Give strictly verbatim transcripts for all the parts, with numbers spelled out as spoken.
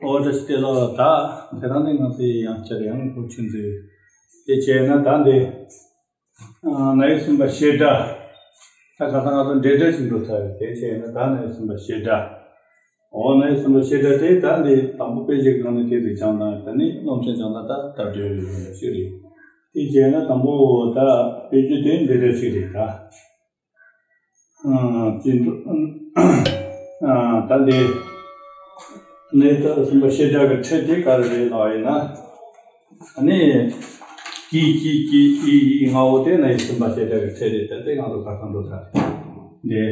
ཨོ་བཀྲ་ཤིས་བདེ་ལེགས། ད་དེ་རིང་ནི་ང་ཚོའི་ཡང་བསྐྱར་ཡང་སྒོ་ཕྱེ་ཚེ། དེ་བྱས་ན་ད་འདི་ཨ་ན་ཡོད་སེམས་དཔའ་བཤད་སྒྲ། ད་ཁ་སང་ང་ཚོ་འབྲེལ་སྒྲ་ཞིག་འགྲོ་ཚར་རེད། དེ་བྱས་ན་ད་ན་ཡོད་སེམས་དཔའ་བཤད་སྒྲ། ཨོ་ན་ཡོད་སེམས་དཔའ་བཤད་སྒྲ་དེ་ད་འདི་དང་པོ་དཔེ་ཆའི་སྒང་ནས་དེ་དེ་སྦྱངས་ན། ད་ནི་སློབ་ཚན་སྦྱངས་ན་ད་ད་འབྲེལ་ཡོད་ཞིག་རེད། དེ་བྱས་ན་དང་པོ་ད་དཔེ་བརྗོད་དེ་འབྲེལ་སྒྲ་ཞིག་རེད་ད། ཨ་ཅི་འདུག་ཨ་ད་འདི་ནས་ད་སེམས་པ་ཤེས་བྱ་གི་ཕྲད་དེ་ག་རེ་རེད་ལབ་ཡིན་ན། ཨ་ནི་ཀྱི་ཀྱི་ཀྱི་ཨི་ཨི་ང་འོ་དེ་ནས་སེམས་པ་ཤེས་བྱ་གི་ཕྲད་རེད། ད་དེ་ང་ཚོ་ཁ་སང་འགྲོ་ཚར་འདི།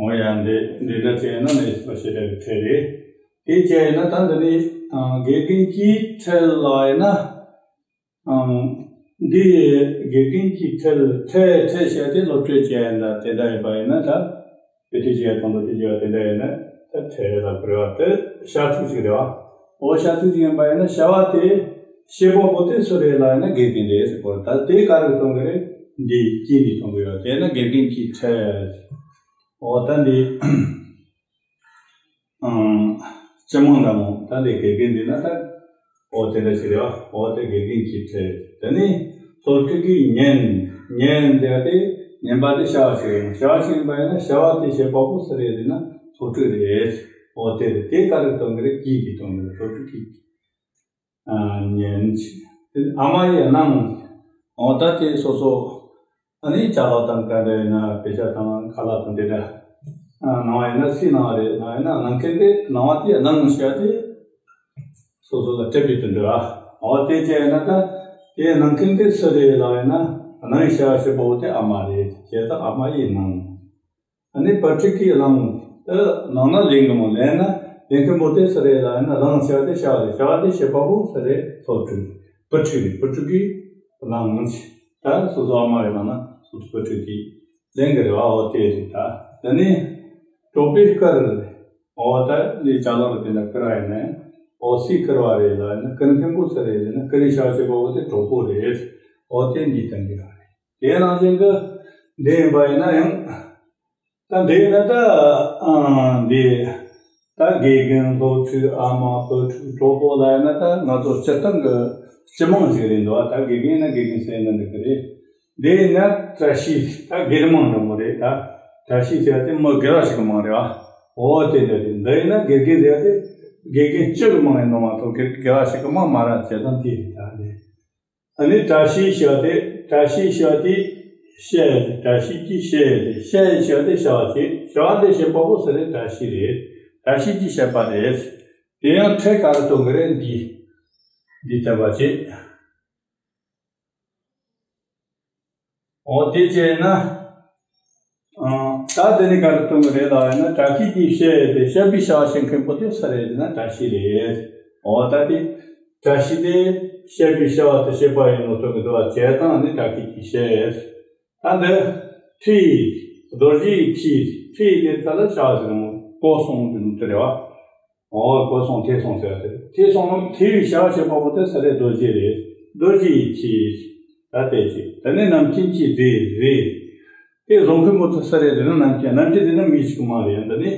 འོ་ཡ་འདི་འདི་འདྲ་བྱས་ན་ནས་སེམས་པ་ཤེས་བྱ་གི་ཕྲད་རེད། དེ་བྱས་ན་ད་འདི་ནི་ཨ་དགེ་རྒན་གྱི་ཕྲད་ལབ་ཡིན་ན། ཨང་། འདི་དགེ་རྒན་གྱི་ཕྲད་ཕྲད་ཕྲད་བཤད་དེ་སློབ་ཁྲིད་བྱས་ཡིན་ད་དེ་འདྲ་ཡིན་པ་ཡིན་ན་ད། དཔེ་ཁྲིད་བྱས་དང་སློབ་ཁྲིད་བྱས་དེ་འདྲ་ཡིན་ན་ད་ཕྲད་ལ་བར་བ་དེ་བྱ་ཚིག་ཅིག་རེད་བ། འོ་བྱ་ཚིག་ཅིག་ཡིན་པ་ཡིན་ན་བྱ་བ་དེ་བྱེད་པ་པོ་དེ་སུ་རེད་ལབ་ཡིན་ན་དགེ་རྒན་རེད་ཟེར་གོ། ད་དེ་ག་རེ་གཏོང་གི་རེད། འདི་ཀྱི་འདི་གཏོང་གི་ཡོད། དེ་ན་དགེ་རྒན་གྱི་ཕྲད། འོ་ད་འདི། ཨང་། སྤྱི་མིང་འདྲ་མོ་ད་འདི་དགེ་རྒན་འདི་ན་ད། འོ་དེ་འདྲ་ཞིག་རེད་བ། འོ་དེ་དགེ་རྒན་གྱི་ཕྲད། དེ་ནི་སློབ་ཕྲུག་གིས་ཉན། ཉན་ཟེར་ཏེ་ཉན་པ་དེ་བྱ་བ་ཞིག་ཡིན། བྱ་བ་ཞིག་ཡིན་པ་ཡིན་ན་བྱ་བ་དེ་བྱེད་པ་པོ་སུ་རེད་ཟེར་ན་སློབ་ཕྲུག་རེད། འོ་དེ་རེད། དེ་ག་རེ་གཏོང་གི་རེད། ཀྱི་འདི་གཏོང་གི་རེད། སློབ་ཕྲུག་གིས། ཨ་ཉན་ཅིག་དེ་ཨ་མ་ཡིས་གནང་། འོ་ད་དེ་སོ་སོ་ཨ་ནི་ཅ་ལག་དང་ག་འདྲ་ཡིན་ན་དཔེ་ཆ་དང་ཁ་ལག་དང་དེ་འདྲ་ཨ་གནང་བ་ཡིན་ན་སུས་གནང་བ་རེད། གནང་ཡིན་ན་གནང་མཁན་དེ་གནང་བ་དེ་གནང་ཞེས་དེ་སོ་སོ་ལ་སྤྲད་པའི་དོན་འདྲ། འོ་དེ་བྱས་ཡིན་ན་ད་དེ་གནང་མཁན་དེ་སུ་རེད་ལབ་ཡིན་ན་གནང་ཞེས་པ་བྱེད་པ་པོ་དེ་ཨ་མ་རེད། བྱས་ཙང་ཨ་མ་ཡིས་གནང་། ཨ་ནི་བུ་ཕྲུག་གིས་བླངས། ཨ་གནང་ན་ལེན་གི་མོ། ལེན་ན་ལེན་མཁན་པོ་དེ་སུ་རེད་ལབ་ན་བླངས་བྱ་དེ་བྱ་བ་རེད། བྱ་བ་དེ་བྱེད་པ་པོ་སུ་རེད། སློབ་ཕྲུག་བུ་ཕྲུག་རེད། བུ་ཕྲུག་གིས་བླངས། ད་སོ་སོ་ཨ་མ་རེད་ལབ་ན་སོ་སོ་བུ་ཕྲུག་གིས་ལེན་གི་རེད་བ། འོ་དེ་རེད། ད་དེ་ནི་གྲོགས་པོས་བསྐུར། འོ་ད་ནི་ཅ་ལག་ལ་དེ་འདྲ་བསྐུར་བ་ཡིན་ན། འོ་སུས་བསྐུར་བ་རེད་ལབ་ན་བསྐུར་མཁན་པོ་སུ་རེད་ལབ་ན་བསྐུར་བྱ་བྱེད་པ་པོ་དེ་གྲོགས་པོ་རེད། འོ་དེ་འདི་སྟོན་གི་རེད། དེ་ནང་བཞིན་དུ་འདི་ཡིན་པ་ཡིན་ན་ཡང་། ད་འདི་ཡིན་ན་ད་ཨ་འདི་ད་དགེ་རྒན་སློབ་ཕྲུག་ཨ་མ་བུ་ཕྲུག་གྲོགས་པོ་ལབ་ཡིན་ན་ད་ང་ཚོ་སྤྱིར་བཏང་གི་སྤྱི་མིང་ཞིག་རེད་འདུག་ད་དགེ་རྒན་ཡིན་ན་དགེ་རྒན་ཟེར་ན་འགྲིག་གི་རེད། འདི་ཡིན་ན་བཀྲ་ཤིས། ད་སྒེར་མིང་འདྲ་མོ་རེད། ད་བཀྲ་ཤིས་ཟེར་ཏེ་མི་སྒེར་བ་ཞིག་གི་མིང་རེད་བ། འོ་དེ་འདྲ་རེད། འདི་ཡིན་ན་དགེ་རྒན་ཟེར་ཏེ་དགེ་རྒན་སྤྱི་གི་མིང་ཡིན་ནོ་མ་གཏོགས་སྒེར་སྒེར་བ་ཞིག་གི་མིང་མ་རེད། བྱས་ཙང་དེ་རེད། ད་འདི། ཨ་ནི་བཀྲ་ཤིས་ཞེས་ཏེ། བཀྲ་ཤིས་ཞེས་ཏེ་བཤད། བཀྲ་ཤིས་ཀྱིས་བཤད། བཤད་ཞེས་ཏེ་བྱ་བ་བྱེད། བྱ་བ་དེ་བྱེད་པ་པོ་སུ་རེད། བཀྲ་ཤིས་རེད། བཀྲ་ཤིས་ཀྱིས་བཤད་པ་རེད། དེ་ཡང་ཕྲད་ག་རེ་གཏོང་གི་རེད། འདི་འདི་བསྟན་པ་བྱེད། འོ་དེ་བྱས་ན། ཨ་ད་དེ་ནི་ག་རེ་གཏོང་གི་རེད་ལབ་ཡིན་ན་བཀྲ་ཤིས་ཀྱིས་བཤད་དེ་བཤད་པའི་བྱ་བ་བྱེད་མཁན་པོ་དེ་སུ་རེད་ཟེར་ན་བཀྲ་ཤིས་རེད། འོ་ད་དེ་བཀྲ་ཤིས་དེ་བཤད་པའི་བྱ་བ་དེ་བྱེད་པ་ཡིན་ནོ་སྟོན་གི་འདུག་བ། བྱས་ཙང་ནི་བཀྲ་ཤིས་ཀྱིས་བཤད། ད་འདི་ཁྲི། རྡོ་རྗེའི་ཁྲི། ཁྲི་དེ་ད་ལ་བྱ་བ་ཟེར་ནོ་གོ་སོང་གི་ནོ་དེ་རེད་བ། འོ་གོ་སོང་ཐོས་སོང་ཟེར་བ་དེ། ཐོས་སོང་ནོ་ཐོས་པའི་བྱ་བ་བྱེད་པ་པོ་དེ་སུ་རེད། རྡོ་རྗེ་རེད། རྡོ་རྗེའི་ཁྲི། ད་དེ་ཅི། ད་ནི་རྣམ་མཁྱེན་གྱི་རྫས་རེད། དེ་བཟོ་མཁན་པོ་དེ་སུ་རེད་ཟེར་ན་རྣམ་མཁྱེན། རྣམ་མཁྱེན་ཟེར་ན་མི་ཞིག་མ་རེད། འདི་ནི་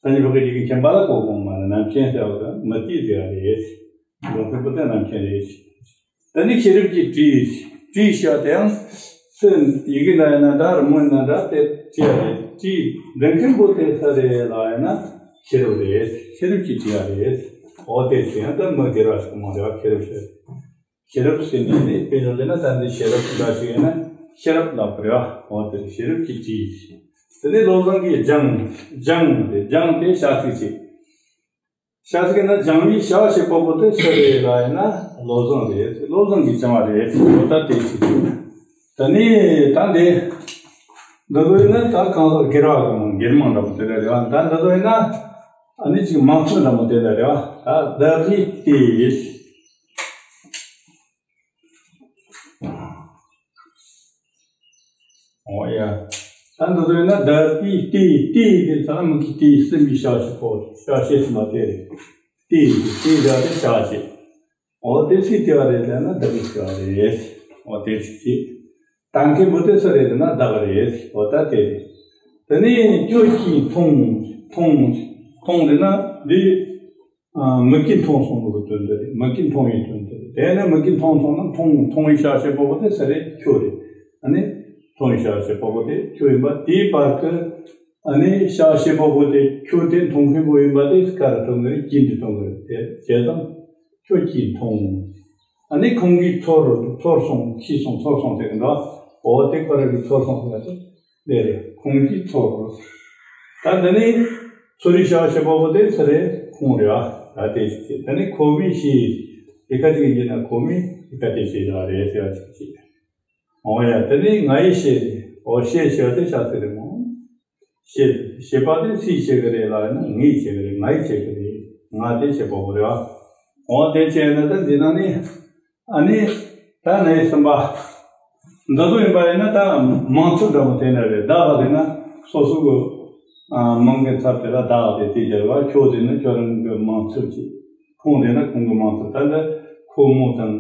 སངས་རྒྱས་བོད་ཀྱི་རིག་གི་མཁྱེན་པ་ལ་གོ་དགོས་མ་རེད། རྣམ་མཁྱེན་ཟེར་བ་དེ་མི་དེ་ཟེར་བ་རེད། བཟོ་མཁན་པོ་དེ་རྣམ་མཁྱེན་རེད། ད་ནི་ཤེས་རབ་ཀྱི་བྲིས། བྲིས་ཞེས་པ་དེ་ཡང་སེམས་ཡི་གེ་འདྲ་ཡིན་ན་འདྲ་རི་མོ་ཡིན་ན་འདྲ་དེ་བྲིས་ཡ་རེད། བྲིས་འདི་མཁན་པོ་དེ་སུ་རེད་ལབ་ཡིན་ན་ཤེས་རབ་རེད། ཤེས་རབ་ཀྱིས་བྲིས་ཡ་རེད། འོ་དེ་བྱས་ཡང་ད་མི་སྒེར་བ་ཞིག་མ་རེད་བ། ཤེས་རབ་ཟེར། ཤེས་རབ་ཟེར་ནས་ནི་དཔེ་འཇོག་ལས་ན་ད་འདི་ཤེས་རབ་འདྲ་ཞིག་ཡིན་ན་ཤེས་རབ་ལབ་དགོས་རེད་བ། འོ་དེ་ཤེས་རབ་ཀྱིས་བྲིས། དེ་ནས་བློ་བཟང་གིས་སྦྱངས། སྦྱངས་ཏེ་སྦྱངས་དེ་བྱ་ཚིག་ཅིག་བྱ་ཚིག་ན་སྦྱང་བའི་བྱ་བ་བྱེད་པ་པོ་དེ་སུ་རེད་ལབ་ཡིན་ན་བློ་བཟང་རེད། བློ་བཟང་གིས་སྦྱང་བ་རེད། འོ་ད་དེ་ཅི་ཅི། ད་ནི་ད་འདི་འདི་ཚོ་ཡིན་ན་ད་གང་ཟག་སྒེར་བ་གི་མིང་སྒེར་མིང་འདྲ་མོ་དེ་འདྲ་རེད་བ། ད་འདི་ཚོ་ཡིན་ན་ཨ་ནི་ཅིག་མང་ཚོགས་འདྲ་མོ་དེ་འདྲ་རེད་བ། ད་བདག་གིས་དེ། འོ་ཡ། ད་འདི་ཚོ་ཡིན་ན་བདག་གིས་དེ་དེ་དེ་ཚང་མ་གིས་དེ་སེམས་ཀྱི་བྱ་བྱེད་པོ་བྱ་བྱེད་སུ་མ་དེ་རེད། དེ་དེ་བྱ་དེ་བྱ་བྱེད། འོ་དེ་སུས་དེ་བ་རེད་ཟེར་ན་བདག་གིས་དེ་བ་རེད། འོ་དེ་ཅི་ཅི། ད་མཁན་པོ་དེ་སུ་རེད་ཟེར་ན་བདག་རེད། འོ་ད་དེ་རེད། དེ་ནས་ཁྱོད་ཀྱིས་མཐོང་། མཐོང་། མཐོང་དེ་ན་འདི། ཨ། མིག་གིས་མཐོང་སོང་གི་དོན་དེ་རེད། མིག་གིས་མཐོང་བའི་དོན་དེ་རེད། དེ་ནས་མིག་གིས་མཐོང་སོང་ན། མཐོང་། མཐོང་བའི་བྱ་བྱེད་པ་པོ་དེ་སུ་རེད། ཁྱོད་རེད། ཨ་ནི་མཐོང་བའི་བྱ་བྱེད་པ་པོ་དེ་ཁྱོད་ཡིན་པ་དེའི་བར་གྱི། ཨ་ནི་བྱ་བྱེད་པ་པོ་དེ་ཁྱོད་དེ་མཐོང་མཁན་པོ་ཡིན་པ་དེ་ག་རེ་སྟོན་གི་རེད། རྐྱེན་དེ་སྟོན་གི་རེད། དེ་བྱས་ཙང་ཁྱོད་ཀྱིས་མཐོང་། ཨ་ནི་ཁོང་གིས་ཚོར། ཚོར་སོང་། ཤེས་སོང་། ཚོར་སོང་ཟེར་གི་འདུག་འོ་དེ་ཁོ་རང་གིས་ཚོར་སོང་ཟེར་ཡ་དེ་དེ་རེད། ཁོང་གིས་ཚོར། ད་འདི་ནི་ཚོར་བའི་བྱ་བྱེད་པ་པོ་དེ་སུ་རེད། ཁོང་རེད་བ། ད་དེ་ཞིག་བྱས། ད་ནི་ཁོ་མོས་ཤེས། དེ་ཁ་ཅིག་ཡིན་ན་ཁོ་མོས་དེ་ཁ་ཅིག་ཤེས་བཞག་རེད་ཟེར་བ་ཅིག་བྱས། འོ་ཡ། དེ་ནི་ང་ཡིས་ཤེས་རེད། འོ་ཤེས་ཞེས་པ་དེ་ཤ་ཚ་རེད་མོ། ཤེས། ཤེས་པ་དེ་སུས་བྱེད་གི་རེད་ལབ་ན། ངས་བྱེད་གི་རེད། ང་ཡིས་བྱེད་གི་རེད། ང་དེ་བྱེད་པ་པོ་རེད་བ། འོ་དེ་བྱས་ན་ད་འདི་ན་ནི། ཨ་ནི་ད་ནི་སེམས་པ། འདི་ཚོ་ཡིན་པ་ཡིན་ན་ད་མང་ཚུལ་འདྲ་མོ་དེ་འདྲ་རེད། བདག་ལ་དེ་ན་སོ་སོ་གི། ཨ། མིང་གི་ཚབ་དེ་ལ་བདག་དེ་དེ་སྦྱར་བ། ཁྱོད་དེ་ན་ཁྱོད་རང་གི་མིང་ཚབ་ཅིག་ཁོང་དེ་ན་ཁོང་གི་མིང་ཚབ། ད་འདི་ཁོ་མོ་དང་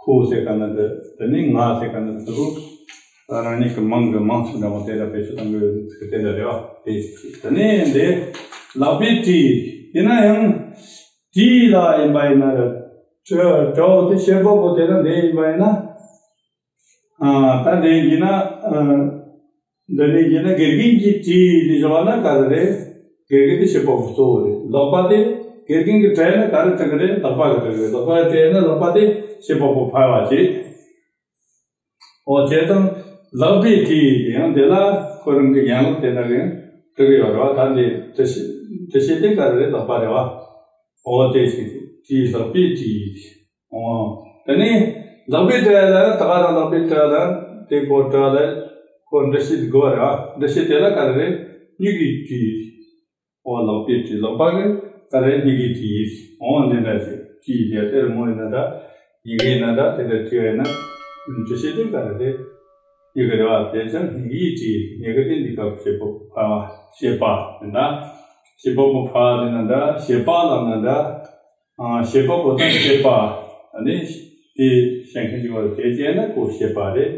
ཁོ་ཟེར་ག་ན་འདི། དེ་ནས་ང་ཟེར་ག་ན་འདི་ཚོ་རང་ཉིད་ཀྱི་མིང་གི་མིང་ཚབ་འདྲ་མོ་དེ་འདྲ་བེད་སྤྱོད་གཏོང་གི་ཡོད་ཚིག་དེ་འདྲ་རེད་བ། དེ་ཞིག་ཅིག་དེ་ནས་འདི་ལག་པས་བྲིས། ཡིན་ན་ཡང་བྲིས་ལ་ཡིན་པ་ཡིན་ན་རེད། བྲི། བྲི་བ་དེ་བྱེད་པ་པོ་དེ་ན་འདི་ཡིན་པ་ཡིན་ན། ཨ། ད་འདི་ཡིན་ན། ཨ། འདི་ནས་ཡིན་ན་དགེ་རྒན་གྱིས་བྲིས་ནས་བཞག་ན་ག་རེ་རེད། དགེ་རྒན་དེ་བྱེད་པ་པོ་གཙོ་བོ་རེད། ལག་པ་དེ་དགེ་རྒན་གྱིས་བྲིས་ན་ག་རེ་བྲི་གི་རེད། ལག་པ་གིས་བྲི་གི་རེད། ལག་པ་གིས་བྲིས་ན་ལག་པ་དེ་བྱེད་པ་པོ་ཕལ་བ་བྱེད། འོ་བྱས་ཙང་ལག་པས་བྲིས། ཡང་དེ་ལ་ཁོ་རང་གི་ཡན་ལག་དེ་འདྲ་གིས་བྲི་གི་ཡོད་རེད་བ། ད་འདི་བྲི་བྱེད། བྲི་བྱེད་དེ་ག་རེ་རེད། ལག་པ་རེད་བ། འོ་དེ་ཞིག་བྲིས། ལག་པས་བྲིས། འོ། དེ་ནས་ལག་པས་བྲིས་ལ་ད་ག་རང་ལག་པས་བྲིས་ལ་དེ་ཁོ་བྲིས་ལ་ཁོ་འབྲི་བྱེད་དགོས་རེད་བ། འབྲི་བྱེད་དེ་ལ་ག་རེ་རེད། མྱིག་གིས་བྲིས། འོ་ལག་པས་བྲིས། ལག་པ་གིས་ག་རེ་མྱིག་གིས་བྲིས། འོ་འདི་འདྲ་ཞིག་བྲིས་ཡ་དེ་རི་མོ་ཡིན་ན་འདྲ། ཡི་གེ་ཡིན་ན་འདྲ། དེ་འདྲ་བྲིས་པ་ཡིན་ན། འབྲི་བྱེད་དེ་ག་རེ་རེད། མྱིག་གིས་རེད་བ། དེ་ཚོ་མྱིག་གིས་བྲིས། མྱིག་གིས་དེ་འདི་སྐབས་བྱེད་པ་པོ་ཕལ་བ། བྱེད་པ་ཡིན་ན་འདྲ། བྱེད་པ་པོ་ཕལ་བ་ཡིན་ན་འདྲ། བྱེད་པ་ལབ་ན་འདྲ། ཨ། བྱེད་པ་པོ་དང་བྱེད་པ། ཨ་ནི་དེ་བཤད་མཁན་གྱི་བར་དེ་བྱས་ན་ཁོ་བྱེད་པ་རེད།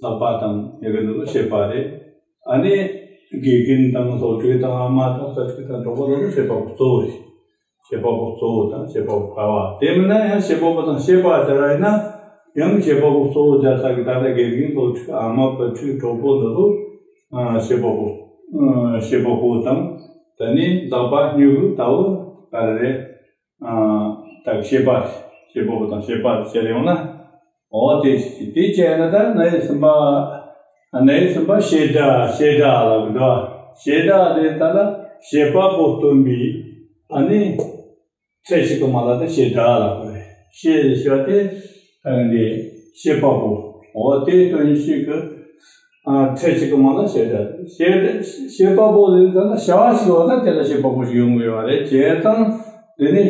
ལག་པ་དང་མྱིག་གི་འདི་ཚོ་བྱེད་པ་རེད། ཨ་ནི་དགེ་རྒན་དང་སློབ་ཕྲུག་དང་ཨ་མ་དང་སྤྲ་ཕྲུག་དང་གྲོགས་པོ་དེ་ཚོ་བྱེད་པ་པོ་གཙོ་བོ་རེད། བྱེད་པ་པོ་གཙོ་བོ་དང་བྱེད་པ་པོ་ཕལ་བ། དེ་མིན་ན་ཡང་བྱེད་པ་པོ་དང་བྱེད་པ་སྦྱར་བ་ཡིན་ན། ཡང་བྱེད་པ་པོ་གཙོ་བོ་སྦྱར་ས་གི། ད་ལྟ་དགེ་རྒན་སློབ་ཕྲུག་ཨ་མ་སྤྲ་ཕྲུག་གྲོགས་པོ་འདི་ཚོ། ཨ། བྱེད་པ་པོ། ཨ། བྱེད་པ་པོ་དང་། དེ་ནས་ལག་པ་སྨྱུ་གུ་ལྟ་བུ་ག་རེ་རེད། ཨ། ད་བྱེད་པ། བྱེད་པ་པོ་དང་བྱེད་པ་བྱས་ཡོང་ན། འོ་དེ་ཞིག་དེ་བྱས་ན་ད་ན་ཡི་སེམས་པ། ན་ཡི་སེམས་པ་བྱེད་སྒྲ། བྱེད་སྒྲ་ལབ་གི་འདུག་བྱེད་སྒྲ་དེ་ད་ལ་བྱེད་པ་པོ་སྟོན་པའི། ཨ་ནི་ཕྲད་ཞིག་གི་མ་ལ་ད་བྱེད་སྒྲ་ལབ་གི་རེད། བྱེད་ཞེས་པ་དེ་ད་འདི་བྱེད་པ་པོ། འོ་དེ་སྟོན་ཞིག་གི། ཨ། ཕྲད་ཞིག་གི་མ་ལ་བྱེད་སྒྲ། བྱེད། བྱེད་པ་པོ་ལས་ད་ལ་བྱ་བ་ཞིག་ཡོད་ན་དེ་ལ་བྱེད་པ་པོ་ཞིག་ཡོང་གི་ཡོད་རེད། བྱས་ཙང་འདི་ནི།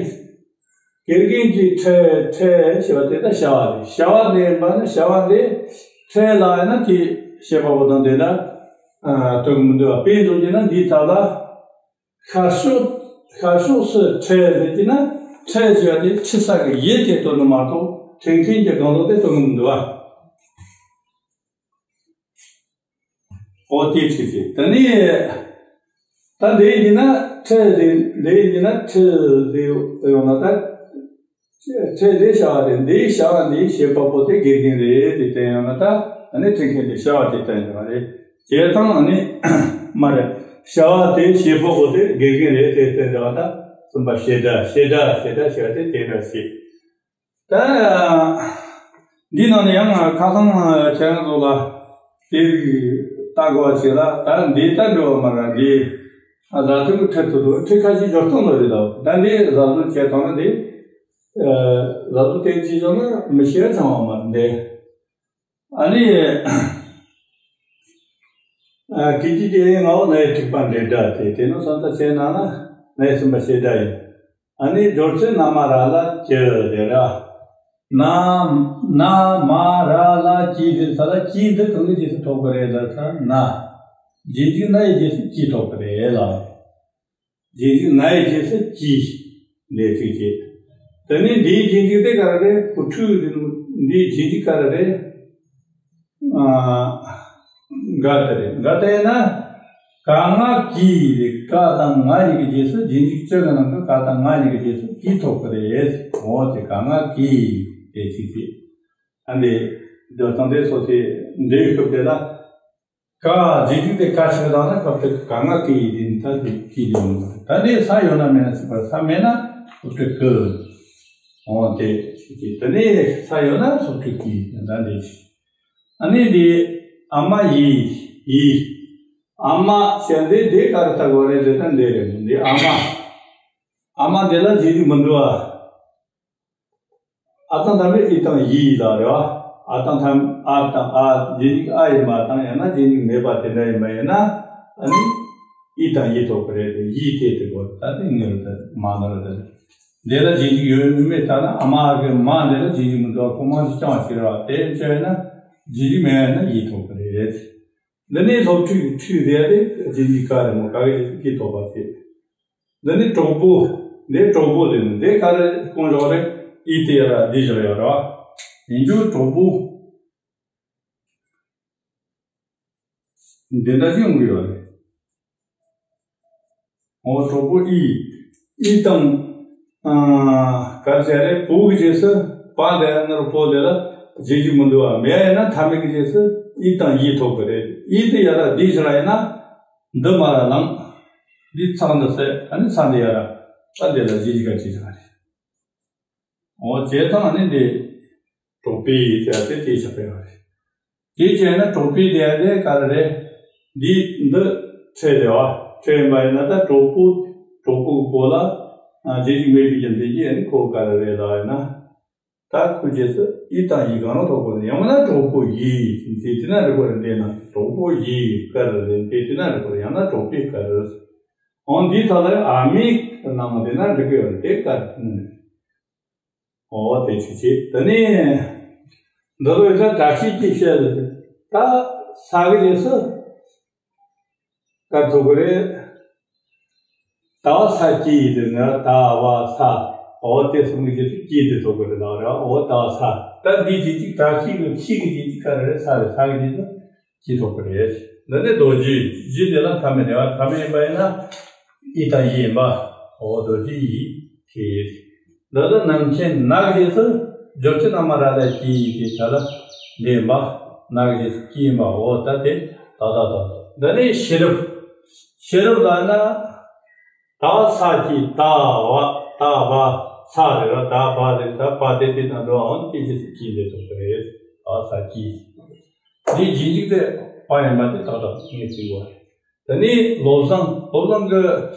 དགེ་རྒན་གྱིས་ཕྲད། ཕྲད་ཞེས་པ་དེ་ད་བྱ་བ་རེད། བྱ་བ་འདི་ཡིན་པ་ནི་བྱ་བ་འདི་ཕྲད་ལ་ཡིན་ན་དེ་བྱེད་པ་པོ་དང་དེ་འདྲ། ཨ། སྟོན་གི་མི་འདུག་བ། དཔེ་བཞག་རྒྱུ་ན་འདིའི་ཐད་ལ། ཤར་ཕྱོགས། ཤར་ཕྱོགས་སུ་ཕྲད་ཟེར་གྱི་ན། ཕྲད་ཟེར་བ་དེ་ཁྲིད་ས་གི་ཡུལ་དེ་སྟོན་གི་མ་གཏོགས་ཕྲད་མཁན་གྱི་གང་ཟག་དེ་སྟོན་གི་མི་འདུག་བ། འོ་དེ་ཁྲིད་ཟེར། དེ་ནས་ད་འདི་ཡིན་ན་ཕྲད་ཟེར། འདི་ཡིན་ན་ཕྲད་ཟེར་ཡོང་ན་ད། ཕྲད་ཟེར་བྱ་བ་རེད། འདིའི་བྱ་བ་འདིའི་བྱེད་པ་པོ་དེ་དགེ་རྒན་རེད། དེ་བསྟན་ཡོང་ན་ད། ཨ་ནི་ཕྲད་མཁན་དེ་བྱ་བ་དེ་བསྟན་ཡོང་བ་རེད། བྱས་ཙང་ཨ་ནི་མ་རེད། བྱ་བ་དེ་བྱེད་པ་པོ་དེ་དགེ་རྒན་རེད། དེ་བསྟན་ཡོང་བ་ད། སེམས་པ་བྱེད་སྒྲ། བྱེད་སྒྲ། བྱེད་སྒྲ་བྱ་བ་དེ་དེ་འདྲ་བྱེད། ད་འདི་ནང་ནས་ཡང་ཁ་སང་ཁྱེད་རང་ཚོ་ལ་དེ་རིགས་ལྟ་དགོས་པ་ཞིག་ལ། ད་འདི་ལྟ་འགྲོ་བ་མ་རེད། འདི་བཟའ་བཏུང་གི་ཁྲིད་དུ་འགྲོ། ཁྲིད་ཁ་ཤས་སྦྱོར་སྟངས་ལ་རེད་དོ། ད་འདི་བཟའ་བཏུང་བྱས་ཐོག་ན་འདི། ཨ། བཟའ་བཏུང་དེ་ཅི་བྱུང་ན་མི་ཤེས་ཚང་བ་མ་རེད་འདི། ཨ་ནི། ཨ། དེ་དུས་དེ་ང་འོ་ན་ཡི་དྲུག་པ་འབྲེལ་སྒྲ་དེ། དེ་ནི་སོང་ཙང་ཁྱེད་ནང་ན་ན་ཡི་སེམས་པ་བྱེད་སྒྲ་ཡིན། ཨ་ནི་སྦྱོར་ཚེ་ན་མ་ར་ལ་གྱི་རེད་ར། ན། ན་མ་ར་ལ་གྱི་ཟེར་ས་ལ་གྱི་འདི་གང་གི་རྗེས་སུ་ཐོགས་པ་རེད་ལ་ས་ན། རྗེས་འཇུག་ན་ཡི་རྗེས་སུ་གྱི་ཐོགས་པ་རེད་ལ། རྗེས་འཇུག་ན་ཡི་རྗེས་སུ་གྱི། འདི་ཚིག་བྱེད། དེ་ནས་འདིའི་རྗེས་འཇུག་དེ་ག་རེ་རེད། བུ་ཕྲུག་རེད། འདིའི་རྗེས་འཇུག་ག་རེ་རེད། ཨ། འགའ་དེ་རེད། འགའ་དེ་ན། ག་ང་གི་རེད། ག་དང་ང་གཉིས་ཀྱི་རྗེས་སུ་རྗེས་འཇུག་བཅུ་གི་ནང་དུ་ག་དང་ང་གཉིས་ཀྱི་རྗེས་སུ་གི་ཐོབ་ཀྱི་རེད། འོ་དེ་ག་ང་གི་དེ་ཅིག་ཅིག་ཨ་འདི་འདོད་དང་འདོད་སོགས་དེ་འདྲའི་སྐབས་དེ་ལ། ག་རྗེས་འཇུག་དེ་ག་ཆགས་དང་ན་སྐབས་དེ་ག་ང་གི་ཡི་དེ་ད་དེ་གི་ལེ་མོ། ད་འདི་ས་ཡོད་ན་མེད་ན་ཟེར་བ། ས་མེད་ན་སློབ་ཕྲུག་གི། འོ་དེ་ཅིག་ཅིག་དེ་ནས་ས་ཡོད་ན་སློབ་ཕྲུག་གི། ད་འདི་ཅིག་ཨ་ནི་འདི་ཨ་མ་ཡི། ཡི། ཨ་མ་ཟེར་འདི་འདི་ག་རེ་བཏགས་པ་རེད་ཟེར་ན་འདི་རེད། འདི་ཨ་མ། ཨ་མ་འདི་ལ་རྗེས་འཇུག་མི་འདུག་ཨ། ཨ་དང་མཐའ་མེད་ཨི་དང་ཡི་ལ་རེད་བ། ཨ་དང་མཐའ་ཨ་དང་ཨ་རྗེས་འཇུག་ཨ་ཡིན་པ་དང་ཡང་ན་རྗེས་འཇུག་མེད་པ་དེ་འདྲ་ཡིན་པ་ཡིན་ན། ཨ་ནི་ཨི་དང་ཡི་ཐོབ་ཀྱི་རེད་དེ། ཡི་དེ་དེ་གོ་ད་དེ་ངེས་རུ་དེ་མ་ན་རུ་དེ། འདི་ལ་རྗེས་འཇུག་ཡོད་མེད་ལྟ་ན་ཨ་མ་གི་མ་འདི་ལ་རྗེས་འཇུག་མི་འདུག་ཁོ་མང་ཆེ་རྐྱང་བ་ཞིག་རེད་བ། དེ་བྱས་ན་རྗེས་འཇུག་མེད་ན་ཡི་ཐོབ་ཀྱི་རེད། འདི་ནས་སློབ་ཕྲུག་ཕྲུག་རེད་དེ་རྗེས་འཇུག་ག་རེད་མོ། ག་གི་རྗེས་སུ་གི་ཐོབ་པ་དེ། འདི་ནི་གྲོགས་པོ། འདི་གྲོགས་པོ་དེ་ནི་འདི་ག་རེ་གོང་བཞག་རེད། ཨི་དེ་ཡ་ར་འདི་བཞག་ཡ་ར། ཡིན་རྒྱུ་གྲོགས་པོ། འདི་འདྲ་ཞིག་ཡོང་གི་ཡོད་རེད། འོ་གྲོགས་པོ་ཨི། ཨི་དང་། ཨ། ག་རེ་བྱས་རེད། པོ་གི་རྗེས་སུ་པ་འདི་ཡ་ན་རུ་པོ་འདི་ལ་རྗེས་འཇུག་མི་འདུག་བ། མེད་ཡ་ན་མཐའ་མེད་ཀྱི་རྗེས་སུ་ཨི་དང་ཡི་ཐོབ་ཀྱི་རེད། ཨི་དེ་ཡ་ར་འདི་བཞག་ཡ་ན། འདི་མ་ར་ལངས། འདི་ཚང་འདི་སེ། ཨ་ནི་ས་འདི་ཡ་ར། ས་འདི་ལ་རྗེས་འཇུག་ག་ཅི་བྱ་རེད། འོ་བྱས་ཙང་ཨ་ནི་འདི་གྲོགས་པོའི་ཡི་དེ་ཨ་དེ་དེ་ཆགས་པ་ཡོད་རེད། དེ་བྱས་ན་གྲོགས་པོའི་དེ་ཨ་དེ་ག་རེ་རེད། འདི་འདི་ཕྲད་རེད་བ། ཕྲད་ཡིན་པ་ཡིན་ན་ད་གྲོགས་པོ། གྲོགས་པོ་གི་པོ་ལ། ཨ། རྗེས་འཇུག་མེད་པའི་རྒྱུ་མཚན་གྱིས་ཨ་ནི་ཁོ་ག་རེ་རེད་ལབ་ཡིན་ན། ད་ཁོའི་རྗེས་སུ་ཨི་དང་ཡི་གང་རུང་ཐོབ་དགོས་ནས། ཡང་མིན་ན་གྲོགས་པོ་ཡི་དེ་དེ་ན་རེ་བ་རེ་འདྲེན་ན། གྲོགས་པོ་ཡི་ག་རེ་རེད་དེ་དེ་ན་རེ་བ་རེ། ཡང་ན་གྲོགས་པོའི་ག་རེ་རེད། འོ་འདིའི་ཐད་ལ་ཨ་མའི་ནང་དེ་ན་འགྲིག་གི་ཡོད་རེད། དེ་ག་རེ་ཐུག་ནས། འོ་དེ་ཆུ་ཆེ། དེ་ནས་འདི་ལོ་ཡི་ད་བཀྲ་ཤིས་ཀྱི་བཤད་ལ་ད་ས་གི་རྗེས་སུ་ག་ཐུག་གི་རེད། ད་བ་ས་ཀྱི་ཡི་དེ་ནི་ད་བ་ས། འོ་དེ་གསུམ་གྱི་རྗེས་སུ་ཀྱི་དེ་ཐུག་གི་རེད་ལ་རེད། འོ་ད་བ་ས། ད་འདིའི་རྗེས་ཀྱི་བཀྲ་ཤིས་ཀྱི་ཤིས་ཀྱི་རྗེས་ཀྱི་ག་རེ་རེད། ས་རེད། ས་གི་རྗེས་སུ་ཀྱི་ཐོབ་ཀྱི་རེད། འདི་ནི་རྡོ་རྗེ། རྗེ་འདི་ལ་མཐའ་མེད་རེད་བ། མཐའ་མེད་ཡིན་པ་ཡིན་ན་ཨི་དང་ཡི་ཡིན་པ། འོ་རྡོ་རྗེ་ཡི་གེ། འདི་ལ་རྣམ་མཁྱེན་ན་གི་རྗེས་སུ་སྦྱོར་ཚུལ་རྣམ་པ་ར་ལ་གི་ཡི་གེ་ད་ལ་འདི་ཡིན་པ། ན་གི་རྗེས་སུ་གི་ཡིན་པ། འོ་ད་དེ་ད་ད་ད་ད། འདི་ནི་ཤེས་རབ། ཤེས་རབ་ལ་ན། ད་ས་ཀྱི་ད་བ་ད་བ་ས་རེད་ར། ད་བ་རེད། ད་བ་དེ་དེ་དང་འགྲོ་འོང་དེ་རྗེས་སུ་ཀྱི་འདི་ཐོབ་པ་རེད། ད་ས་ཀྱི། འདི་རྗེས་འཇུག་དེ་བ་ཡིན་པ་དེ་ཏག་ཏག་ངེས་ཟིན་དགོས་རེད། དེ་ནས་བློ་བཟང་། བློ་བཟང་གི།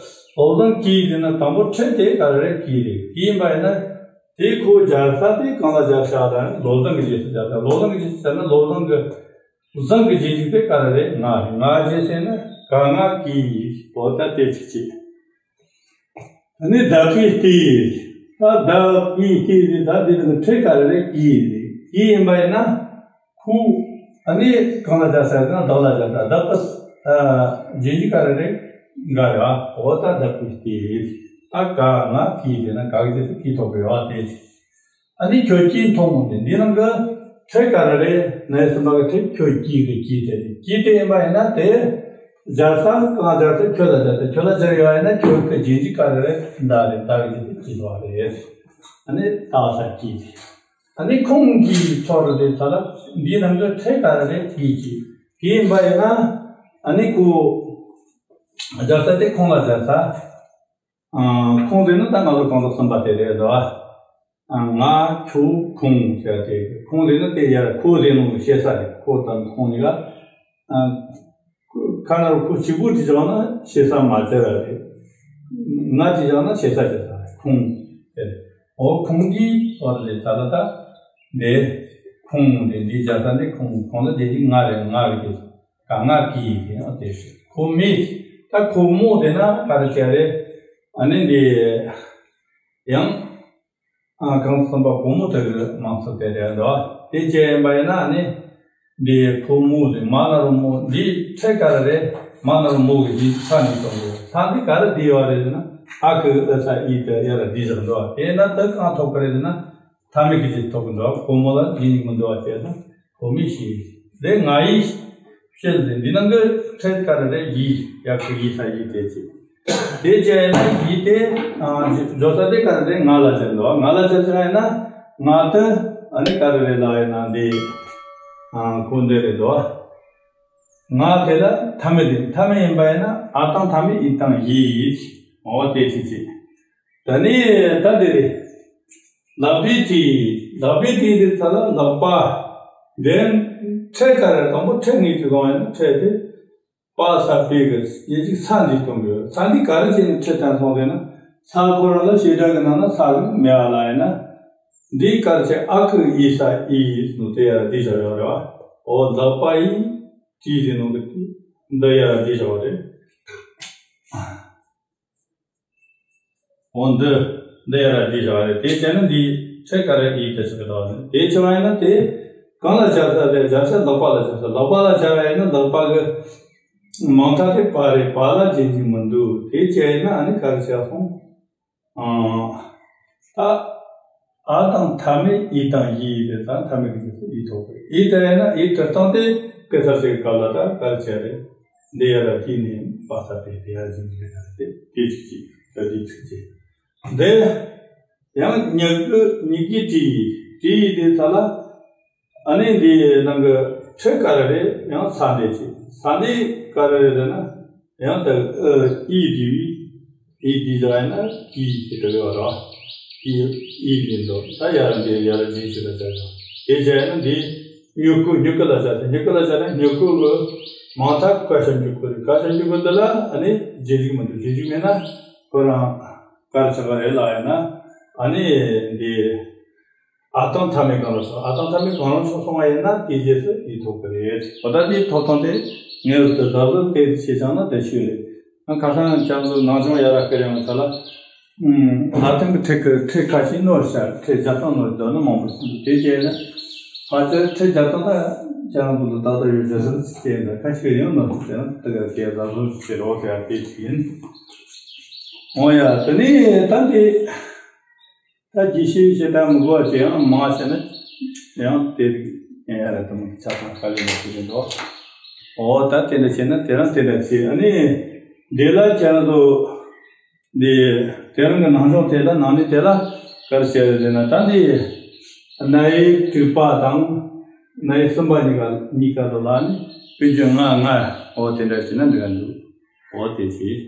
བློ་བཟང་གི་དེ་ན་དང་པོ་ཕྲད་དེ་ག་རེ་རེད། གི་རེད། གི་ཡིན་པ་ཡིན་ན་དེ་ཁོ་སྦྱར་ས་དེ་གང་ལ་སྦྱར་ས་དང་བློ་བཟང་གི་རྗེས་སུ་སྦྱར་ས། བློ་བཟང་གི་རྗེས་སུ་སྦྱར་ན་བློ་བཟང་གི། བཟང་གི་རྗེས་འཇུག་དེ་ག་རེ་རེད། ང་རེད། ང་རྗེས་ཟེར་ན་ག་ང་གི་ཡི། འོ་ད་དེ་ཆུ་ཆེ། ཨ་ནི་བདག་པོའི་སྟེ། ད་བདག་པོའི་སྟེ་དེ་ད་དེ་ནི་ཕྲད་ག་རེ་རེད། གི་རེད། གི་ཡིན་པ་ཡིན་ན་ཁོ། ཨ་ནི་གང་ལ་སྦྱར་ས་ཡིན་ན་བདག་ལ་སྦྱར་ས། བདག་པོ། ཨ། རྗེས་འཇུག་ག་རེ་རེད། ག་རེད་བ། འོ་ད་བདག་པོའི་སྟེ། ད་ག་ང་གི་དེ་ན་ག་གི་རྗེས་སུ་གི་ཐོབ་པའི་བ་དེ། ཨ་ནི་ཁྱོད་ཀྱིས་མཐོང་སྟེ། འདི་ནང་གི་ཕྲད་ག་རེ་རེད། ན་ཡ་གསུམ་པ་གི་ཕྲད་ཁྱོད་ཀྱིས་གི་ཀྱིས་དེ་རེད། ཀྱིས་དེ་ཡིན་པ་ཡིན་ན་དེ་སྦྱར་ས་གང་སྦྱར་ས། ཁྱོད་ལ་སྦྱར་ས། ཁྱོད་ལ་སྦྱར་ཡོད་ཡིན་ན་ཁྱོད་ཀྱི་རྗེས་འཇུག་ག་རེ་རེད། ད་རེད། ད་གི་རྗེས་སུ་ཀྱིས་ཐོབ་པ་རེད། ཨ་ནི་ད་ས་ཀྱིས་དེ། ཨ་ནི་ཁོང་གིས་ཚོར་དེ་ཚོ་ལ་འདི་ནང་གི་ཕྲད་ག་རེ་རེད། གིས་ཀྱིས། གིས་ཡིན་པ་ཡིན་ན་ཨ་ནི་ཁོ། སྦྱར་ས་དེ་ཁོང་ལ་སྦྱར་ས། ཨ། ཁོང་ཟེར་ན་ད་ང་ཚོ་གང་ཟག་གསུམ་པ་དེ་རེད་དོ། ཨ། ང་ཁྱོད་ཁོང་ཟེར་ཏེ། ཁོང་ཟེར་ན་དེ་ཡར་ཁོ་ཟེར་ནོ་ཞེ་ས་རེད། ཁོ་དང་ཁོང་གཉིས་ཀ། ཨ། ཁ་ནར་ཁོ་གཅིག་པུ་ཅིག་བཞག་ན་ཞེ་ས་མ་ཟེར་ར་རེད། ང་ཅིག་བཞག་ན་ཞེ་ས་ཞེ་ས་རེད། ཁོང་ཟེར། འོ་ཁོང་གིས་ཚོར་དེ་ཚོ་ལ་ད་འདི་ཁོང་དེ་འདི་སྦྱར་ས་འདི་ཁོང་ཁོང་ལ་དེ་འདི་ང་རེད། ང་གི་དེ། ག་ང་གི་ཡི་དེ་ཡང་དེ་ཁོ་མི། ད་ཁོ་མོ་དེ་ན་ག་རེ་བྱས་རེད། ཨ་ནི་འདི་ཡང་། ཨ། གང་གསུམ་པ་ཕོ་མོ་དེ་གི་མང་ཚོགས་དེ་རེད་འདུག་དེ་བྱས་ཡིན་པ་ཡིན་ན་ཨ་ནི་འདི་ཕོ་མོ་དེ་མ་ན་རོ་མོ་འདི་ཕྲད་ག་རེ་རེད། མ་ན་རོ་མོ་གི་རྗེས་ས་ནས་གཏོང་དགོས། ས་འདི་ག་རེ་བསྡུས་ཡོད་རེད་ཟེར་ན་ཨ་གི་ཨི་ས་ཨི་དེ་ཡ་ར་བསྡུས་བཞག་འདུག་དེས་ན་དེ་གང་ཐོབ་གི་རེད་ཟེར་ན། མཐའ་མེད་ཀྱི་རྗེས་ཐོབ་ཀྱི་འདུག་ཁོ་མོ་ལ་རྗེས་འཇུག་མི་འདུག་བ་བྱས་ན་ཁོ་མོས་ཤེས། དེ་ང་ཡིས་ ཁྱེད་ལ་འདི་ནང་གི་ཕྲད་ག་རེ་རེད། ཡི་ཡ་གི་ཡི་ས་ཡི་དེ་ཅི། དེ་བྱས་ན་ཡི་དེ་ཨ་བཟོ་ས་དེ་ག་རེ་རེད། ང་ལ་བྱས་འདུག་ང་ལ་བྱས་ཚར་ཡིན་ན་ང་དེ་ཨ་ནི་ག་རེ་རེད་ལ་ཡིན་ན་འདི་ཨ་ཁོ་འདི་རེད་འདུག་ང་དེ་ལ་མཐའ་མེད་དེ་མཐའ་མེད་ཡིན་པ་ཡིན་ན་ཨ་དང་མཐའ་མེད་ཡི་དང་ཡི་འོ་དེ་ཅི་ཅི། ད་ནི་ད་དེ་རེད། ལག་པའི་དྲི། ལག་པའི་དྲི་དེ་ཚ་ལ་ལག་པ། འདི་ཕྲད་ག་རེ་དང་པོ་ཕྲད་ངེས་ཀྱི་དགོངས་ཡིན་ན་ཕྲད་དེ་པ་ས་པའི་གི་ཡིན་ཅིག་ས་འདི་གཏོང་གི་ཡོད། ས་འདི་ག་རེ་བྱས་ནས་ཕྲད་བསྟན་སོང་ཟེར་ན་ས་ཁོ་རང་ལ་བྱེད་སྒྲ་གི་ནང་ན་ས་གི་མེད་པ་ལ་ཡིན་ན་འདི་ག་རེ་བྱས་ཨ་ཁུ་ཨི་ས་ཨི་ཡིས་ནོ་དེ་ཡ་ར་འདི་བྱ་ཡོད་རེད་བ། འོ་ལག་པ་ཡི་དྲི་ཟེར་ནོ་གི་འདི་ཡ་ར་འདི་བྱ་བ་རེད། འོ་འདི་འདི་ཡ་ར་འདི་བྱ་བ་རེད། དེ་བྱས་ན་འདི་ཕྲད་ག་རེ་ཡི་དེ་ཆགས་ཀྱི་འདུག་བ། དེ་བྱ་བ་ཡིན་ན་དེ་གང་ལ་སྦྱར་ས་དེ་སྦྱར་ས་ལག་པ་ལ་སྦྱར་ས། ལག་པ་ལ་སྦྱར་བ་ཡིན་ན་ལག་པ་གི་མ་མཐའ་དེ་པ་རེད། པ་ལ་རྗེས་འཇུག་མི་འདུག་དེ་བྱས་ན་ཨ་ནི་ག་རེ་བྱས་སོང་། ཨ་ད་ཨ་དང་མཐའ་མེད་ཡི་དང་ཡི་དེ་ད་མཐའ་མེད་ཀྱི་རྗེས་སུ་ཡི་ཐོགས་པ་རེད། ཡི་དེ་ཡིན་ན་ཡི་དྲི་སྟངས་དེ་སྐད་གསར་བཤད་ཀྱི་སྐབས་ལ་ད་ག་རེ་བྱས་རེད། འདི་ཡ་ར་དེ་ནས་པ་ས་པའི་དེ་ཡ་རྗེས་འཇུག་རེད། ད་དེ་དེ་ཅི་ཅི་ད་དེ་ཚིག་ཅི། འདི་ཡང་མྱུ་གུ་མྱུ་གུའི་དྲི་ཡི། དྲི་ཡི་དེ་ཚ་ལ་ཨ་ནི་འདི་ནང་གི་ཕྲད་ག་རེ་རེད། ཡང་ས་འདི་ཅི། ས་འདི་ག་རེ་རེད་ཟེར་ན་ཡང་ད་ཨི་དྲི་བི་ཨི་དྲི་བ་ཡིན་ན་དྲི་ཡི་དེ་འདྲ་བ་རེད། དྲི་ཡི་ཨི་དྲི་འདུག་ད་ཡ་ར་འདི་ཡ་ར་རྗེས་འཇུག་ལ་སྦྱར་ཡོད། དེ་བྱས་ན་འདི་མྱུ་གུ། མྱུ་གུ་ལ་སྦྱར་ཏེ། མྱུ་གུ་ལ་སྦྱར་ན་མྱུ་གུ་གི་མ་མཐའ་ཀ་ཤ་མྱུ་གུ་རེད། ཀ་ཤ་མྱུ་གུ་འདི་ལ་ཨ་ནི་རྗེས་འཇུག་མི་འདུག་རྗེས་འཇུག་མེད་ན་ཁོ་རང་ག་རེ་ཆགས་ཀྱི་རེད་ལ་ཡིན་ན་ཨ་ནི་འདི་ཨ་དང་མཐའ་མེད་གང་རུང་ཆགས། ཨ་དང་མཐའ་མེད་གང་རུང་ཆགས་སོང་བ་ཡིན་ན་དེའི་རྗེས་སུ་ཡི་ཐོགས་ཀྱི་རེད། འོ་ད་དེའི་ཐོབ་ཐང་དེ་ངེས་པར་དུ་གཟབ་གཟབ་དེ་བྱས་ཙང་ན་དེ་ཤོད་རེད། ཁ་སང་ཁྱེད་ཚོ་ནང་སྦྱོང་ཡ་ར་སྐད་ཡང་ཚ་ལ། ཨུམ། ལ་དོན་གྱི་ཕྲད་ཀྱི་ཕྲད་ཁ་ཤས་ནོར་ཤག་ཕྲད་བརྒྱ་སྟོང་ནོར་འདོད་ན་མང་པོ་ཞིག་འདུག་དེ་བྱས་ན་ཕལ་ཆེར་ཕྲད་བརྒྱ་སྟོང་ལ་ཁྱེད་རང་ཚོ་ལ་ཏག་ཏག་ཡོད་བྱས་སོང་ཅི་བྱས་ན་ཁ་ཤས་ཡང་ནོར་ཞིག་བྱས་ན་དེ་ག་གས་གཟབ་གཟབ་ཞིག་བྱེད་རོགས་ཟེར་ཡ་དེ་ཅིག་ཡིན། འོ་ཡ་དེ་ནས་ད་འདི། ད་རྒྱས་བཤད་བྱེད་དང་མི་དགོས་པ་དེ་ཡང་མང་བ་བྱས་ན་ཡང་དེ་རིགས་ཡིན་ཡ་རེད་དམ། ཆ་ཚང་དཀའ་ལས་མ་བྱེད་ཀྱི་འདུག་འོ་ད་དེ་འདྲ་བྱས་ན་དེ་རང་དེ་འདྲ་བྱེད། ཨ་ནི་འདི་ལ་ཁྱེད་རང་ཚོ་འདི་དེ་རང་གི་ནང་སྦྱོང་དེ་ལ་ནང་ནས་དེ་ལ་ག་རེ་བྱས་རེད་ཟེར་ན་ད་འདི་ན་ཡི་དྲུག་པ་དང་ན་ཡི་གསུམ་པ་གཉིས་ཀ་གཉིས་ཀ་ལོ་ལ་ནི་དཔེ་བརྗོད་ལྔ་ལྔ་འོ་དེ་འདྲ་བྱས་ན་འགྲིག་ག་འདུག་འོ་དེ་བྱེད།